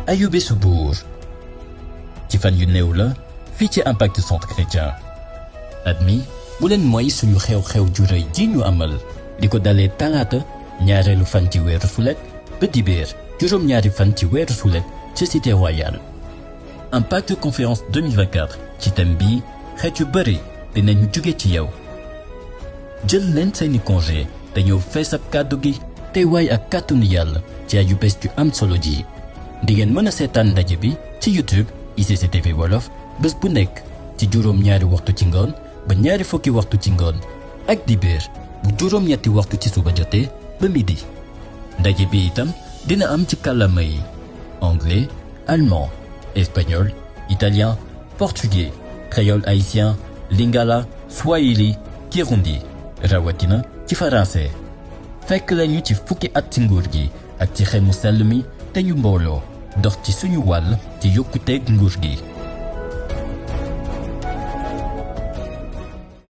ayubésu buur ci fan yu néew la fii ci Impact Centre Chrétien at mi bu leen mooy suñu xew-xew ju rëy ji ñu amal di ko dalee talaata ñaareelu fan ci weeru sulet ba dibéer juróom-ñaari fan ci weeru sulet ci cité royale Impact conférence 2024 ci thème bi xeet yu bëri dinañu jóge ci yow jël leen seeni congé te ñëw fees ab kàddu gi tey waay ak kàttanu yàlla ci ayu bés ju am solo ji di ngeen mën a seetaan ndaje bi ci YouTube ICC TV Wolof bés bu nekk ci juróom-ñaari waxtu ci ngoon ba ñaari fukki waxtu ci ngoon ak dibéer bu juróom-ñetti waxtu ci suba jotee ba midi ndaje bi itam dina am ci kàllaama yi anglais allemand espagnol italien portugais créole haïtien lingala swahili kirundi rawatina ci français fekk lañu ci fukki at ci nguur gi ak ci xel mu sell mi te ñu mbooloo dox ci suñu wàll ci yokkuteeg nguur gi